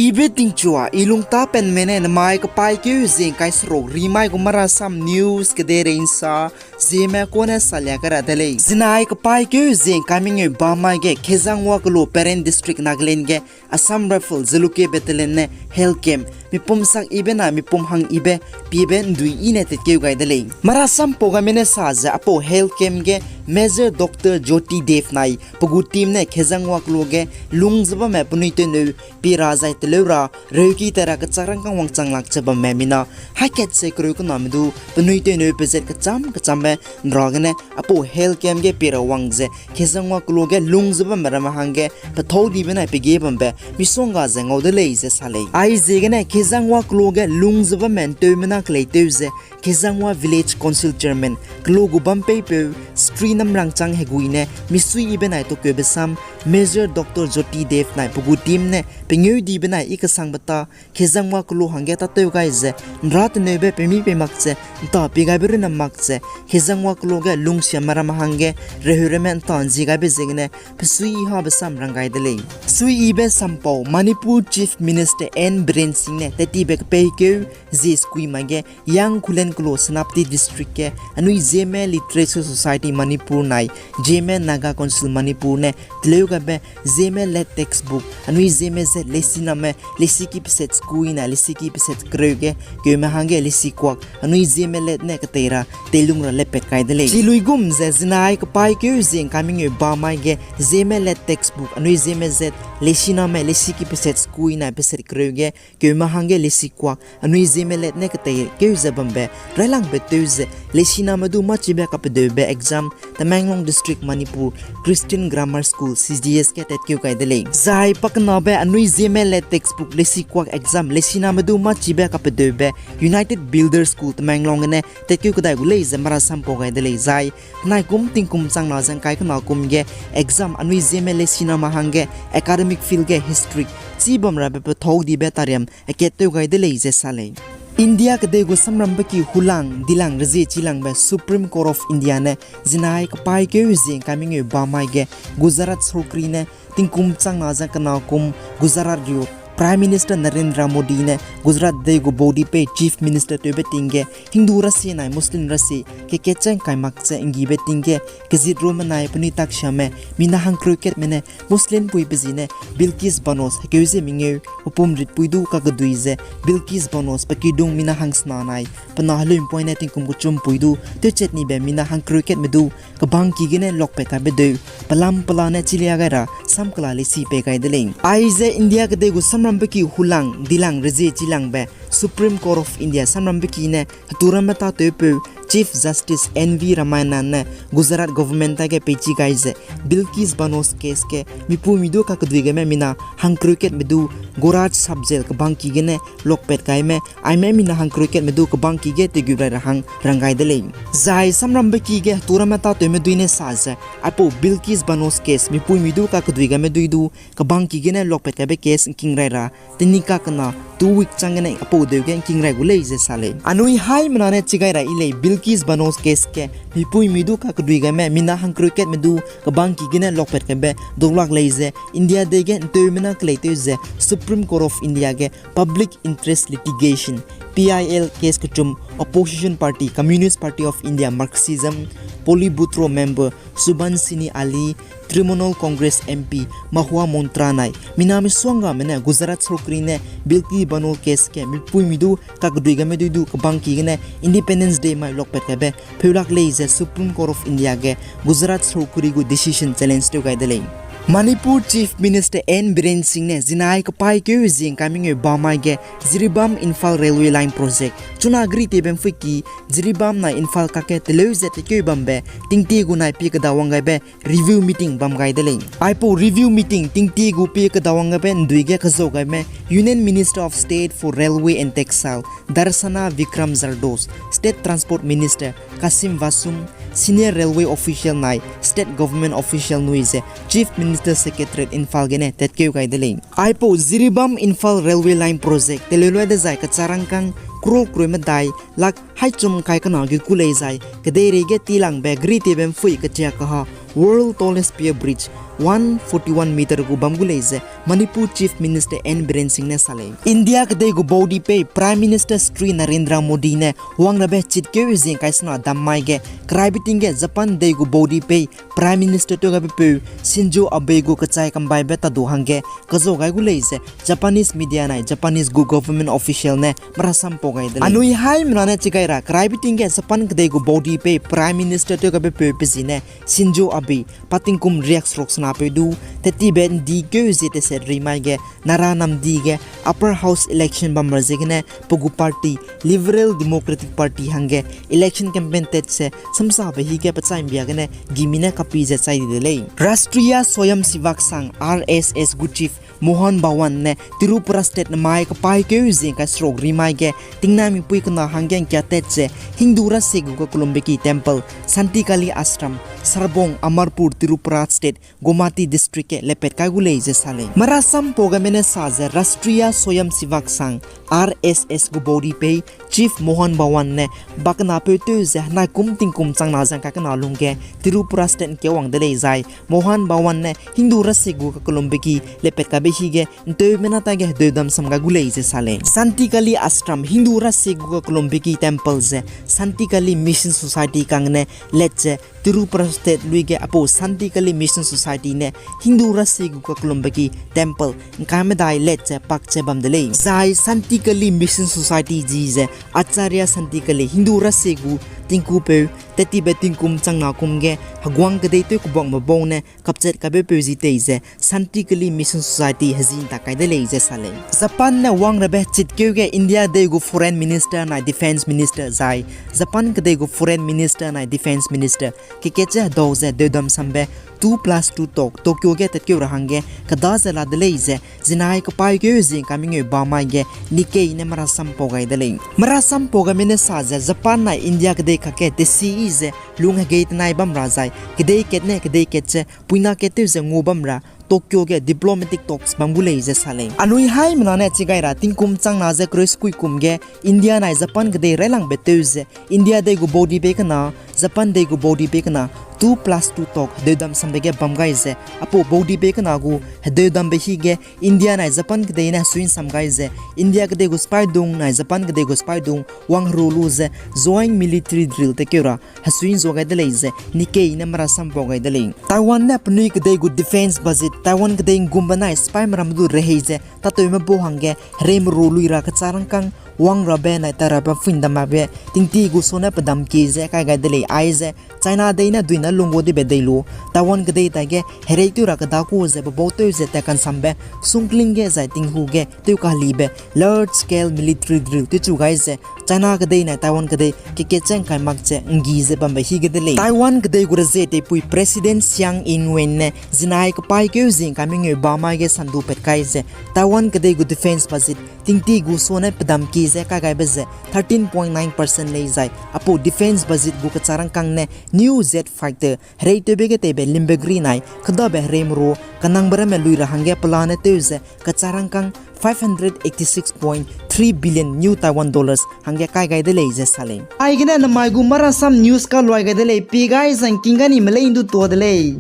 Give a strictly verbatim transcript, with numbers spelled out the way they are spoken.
Ibe tingchua, i lungtapenme ne namai kapaîkeu zingkai seruk rimai gu Marasam News kedeirei nsa, Zeme kone salia kera de lei. Zinai kapaîkeu zingkai mengeu bamai ge Khezangwa kelo Peren District Nagaland ge Assam Rifle Jalukie Battalion ne health camp mipum sak ibe na mipum hang ibe piebe ndui i ne tetkeu gai de lei. Marasam pau gaime ne sa ze apau health camp ge Major Doctor Jyoti Dev nai pe gu team ne Khezangwa kelo ge lung ze bamme penui tewneu pie ra zai teleu ra reuki tai ra kechak rangkâng wangchang lak ze bamme mina hakat ze kereu kename du penui tewneu pezat kecham kechambe nra gene apau health camp ge pie ra wang ze Khezangwa kelo ge lung ze bamme ramme hangge pethâu dibe nai pege bambe misongga ze ngau de lei ze sa lei. Aiziegene Khezangwa kelo ge lung ze bamme nteumena keleitew ze Khezangwa Village Council Chairman kelo gu bampeipeu Shri Namrangchang Hegui ne misui ibe nai tokeube sam Major Doctor Jyoti Dev nai pe gu team ne pengeu dibe nai i kesangbe ta Khezangwa kelo hangge tâtew gai ze nra teneube pemi pei mak ze nta pie gaibe runne mak ze Khezangwa kelo ge lungsiame ramme hangge reheureme nta nzi gaibe ziegene pesui i habe sam rang gai de lei. Sui ibe sampau Manipur Chief Minister N Biren Singh ne tettibe kepeikeu zie sekui mai ge Yang Khullen kelo Senapati District ge anui Zeme Literature Society Manipur nai Zeme Naga Council Manipur ne teleu gaibe Zeme led textbook anui Zeme zat lesiname lesiki peset sekui nai lesiki peset kereu ge keume hangge lesikuak anui Zeme led ne ketei ra teilung ra lepat kai de lei. Chiluigum ze zinai kapaîkeu zingkai mengeu bamai ge Zeme led textbook anui Zeme zat lesiname lesiki peset sekui nai peset kereu ge keume hangge lesikuak anui Zeme led ne keteikeu ze bambe railangbe tew ze lesiname du mâchibe kapedeube exam Tamenglong District Manipur Christian Grammar School C G S ge tatkeu gai de lei. Zai pakenabe anui Zeme led textbook lesikuak exam lesiname du mâchibe kapedeube United Builder School Tamenglong gene tatkeu kedai gu lei ze marasam pau gai de lei zai henai kum tingkum changna ze ngkai kena kum ge exam anui Zeme lesiname hangge academic field ge history chî bam rabe pethâu dibe tariam akat tew gai de lei ze sa lei. India kedei gu samrambe ki hulang dilang rezie chilangbe Supreme Court of India ne zinai kapaîkeu zingkai mengeu bamai ge Gujarat sorkari ne tingkum changna ze kena kum Gujarat gu Prime Minister Narendra Modi ne Gujarat dei gu baudipei Chief Minister tewbe ting ge Hindu rasie nai Muslim rasie kekatchang kai mak ze nggibe ting ge kezit rume nai penui taksiame mina hangkereu katme ne Muslim puibe zi ne Bilkis Banos hekeu ze mengeu pe pum ritpui du kakedui ze Bilkis Banos pe kidung mina hangsena nai pe na heleumpoi ne tingkum kechumpui du tewchat nibe mina hangkereu katme du kebangki gene lokpat kaibe deu pelam pela ne chilia gai ra samkela lesi pei gai de lei. Aize India kedei gu samrambe ki hulang dilang rezie chilangbe Supreme Court of India samrambe ki ne heturamme tâtewpeu Chief Justice N V Ramana ne Gujarat government ta ge peichi gai ze Bilkis Banos case ge mipuimi du kakedui gaime mina hangkereu katme du Goraj sub jail kebangki gene lokpat gaime aime mina hangkereu katme du kebangki ge tegup rai ra hang rang gai de lei. Zai samrambe ki ge heturamme tâtewme dui ne sa ze aipau Bilkis Banos case mipuimi du kakedui gaime dui du kebangki gene lokpat kaibe case ngking rai ra tenikak kena two week chang gene aipau deu ge ngking rai gu lei ze sa lei. Anui haimena ne chi gai ra i lei Bilkis Banos case ge mipuimi du kakedui gaime mina hangkereu katme du kebangki gene lokpat kaibe daulak lei ze India dei ge nteumena keleitew ze Supreme Court of India ge Public Interest Litigation, P I L case kechum opposition party Communist Party of India Marxism politburo member Subhansini Ali, Trinamool Congress M P Mahua Moitra nai mina misuanggame ne Gujarat sorkari ne Bilkis Banos case ge mipuimi du kakedui gaime dui du kebangki gene Independence Day mai lokpat kaibe pheulak lei ze Supreme Court of India ge Gujarat sorkari gu decision challenge tew gai de lei. Manipur Chief Minister N Biren Singh ne zinai kapaîkeu zingkai mengeu bamai ge Jiribam Imphal Railway Line Project chuna gritebe mphuiki Jiribam nai Imphal kakge teleu ze tekeu bambe tingtie gu nai pie kedawang gaibe review meeting bam gai de lei. Aipau review meeting tingtie gu pie kedawang gaibe ndui ge kezau gaime Union Minister of State for Railway and Textile Darsana Vikram Zardoz, State Transport Minister Kasim Vasum, senior railway official nai state government official nui ze Chief Minister Secretariat Imphal gene tatkeu gai de lei. Aipau Jiribam Imphal Railway Line Project teleu loi dezai kecharangkâng crore kereu medai lakh haîchum kai kena ge ku lei zai kedeirei ge tilangbe gritebe mphui kechia kaha World Tallest Pier Bridge one forty one meter gu bam gu lei ze Manipur Chief Minister N Biren Singh ne sa lei. India kedei gu baudi pei Prime Minister Shri Narendra Modi ne wangrabe chitkeu zing kai sena dam mai ge, keraibe ting ge Japan dei gu baudi pei Prime Minister tew gabe peu Shinzo Abe gu kechai kambaibe tadu hangge kazau gai gu lei ze Japanese media nai Japanese gu government official ne merasam pau gai de lei. Anui haimena ne chigai ra keraibe ting ge Japan kedei gu baudi pei Prime Minister tew gabe peu pe zi ne Shinzo Abe pa tingkum riak seruk sena peu du, tetibe ndi keu zie teset ri mai ge, Nara namdi ge Upper House election bam ra ziegene pe gu party Liberal Democratic Party hangge election campaign tet ze samsabe hi ge pechai mbia gene gimi ne kapi ze chai di de lei. Rashtriya Swayamsevak Sangh, R S S gu chief Mohan Bawan ne Tripura State namai kapai keu zing kai seruk ri mai ge tingnai mipui kena hangge ngkia tet ze Hindu rasie gu kakellumbe ki temple Santikali Ashram, Sarbong, Amarpur, Tripura State, Gomati District ge lepet kai gu lei ze sa lei. Merasam pau gaime ne sa ze Rashtriya Swayamsevak Sangh, R S S gu baudi pei Chief Mohan Bawan ne bakenapeu tew ze henai kum tingkum changna zang kakena lungge Tripura State ngkeu wang de lei zai Mohan Bawan ne Hindu rasie gu kakellumbe ki lepet kaibe hi ge nteumena ta ge hedeu dam sam gai gu lei ze sa lei. Santikali Ashram, Hindu rasie gu kakellumbe ki temple ze Santikali Mission Society kang ne let ze Tripura State lui ge apau Santikali Mission Society ne Hindu rasie gu kakellumbe ki temple ngkai medai let ze pak ze bam de lei. Zai Santikali Mission Society zi ze Acharya Santikali Hindu rasie gu tingkupeu tetibe tingkum changna kum ge heguang kedei tew kebuangbe bau ne kapchat kabeupeu zi tei ze Santikali Mission Society hezi ntak kai de lei ze sa lei. Japan ne wangrabe chitkeu ge India dei gu Foreign Minister nai Defence Minister zai Japan kedei gu Foreign Minister nai Defence Minister kekat ze hedau ze deudam sambe two plus two talk Tokyo ge tatkeu ra hangge keda ze la de lei ze zinai kapai keu zing kamingeu ba mai ge Nikkei ne merasam pau gai de lei. Merasam pau gaime ne sa ze Japan nai India kedei kakge tesi yi ze lung hegei tenai bam ra zai kedei kat ne kedei kat ze puina kat tew ze ngu bam ra Tokyo ge diplomatic talks bam gu lei ze sa lei. Anui haimena ne chigai ra tingkum changna ze kereu sekui kum ge India nai Japan kedei railangbe tew ze India dei gu baudi pei kena, Japan dei gu baudi pei kena two plus two talk hedeudam sambe ge bam gai ze apau baudi pei kena gu hedeudambe hi ge India nai Japan kedei ne hesui nsam gai ze India kedei gu sipaidung nai Japan kedei gu sipaidung wangheru lu ze joint military drill tekeu ra hesui nzua gai de lei ze Nikkei ne merasam pau gai de lei. Taiwan ne penui kedei gu defence budget Taiwan kedei nggumbe nai sipai meram du rehei ze tatewme bau hangge hereimeru lui ra kecha rangkâng wangrabe nai tarabe fuindam makbe tingti gu sone pedam kie ze kai gai de lei aize China dei ne duine lunggu dibe dei lu Taiwan kedei taige hereitew ra keda ku ze pebau tew ze tat kansambe sungkling ge zai tinghu ge tew kahelibe large scale military drill tewchu gai ze China kedei nai Taiwan kedei kekecheng kai mak ze nggi ze bambe hi ge de lei. Taiwan kedei gu rezie teipui President Tsai Ing-wen ne zinai kapai keu zing kamingeu ba mai ge sandu pat kai ze Taiwan kedei gu defence budget tingti gu sone pedam kie ze kai gaibe ze thirteen point nine percent lei zai apau defence budget gu kecha rangkâng ne new jet fighter hereitewbe ge teibe limbe gri nai kedabe hereimeru kanangbe ramme lui ra hangge pelane tew ze kecha rangkâng five hundred eighty six point three billion new Taiwan dollars hangge kai gai de lei ze sa lei. Aigene namai gu marasam news kaluai gai de lei, pi gai zangking ga nime lei ndu tuâ de lei.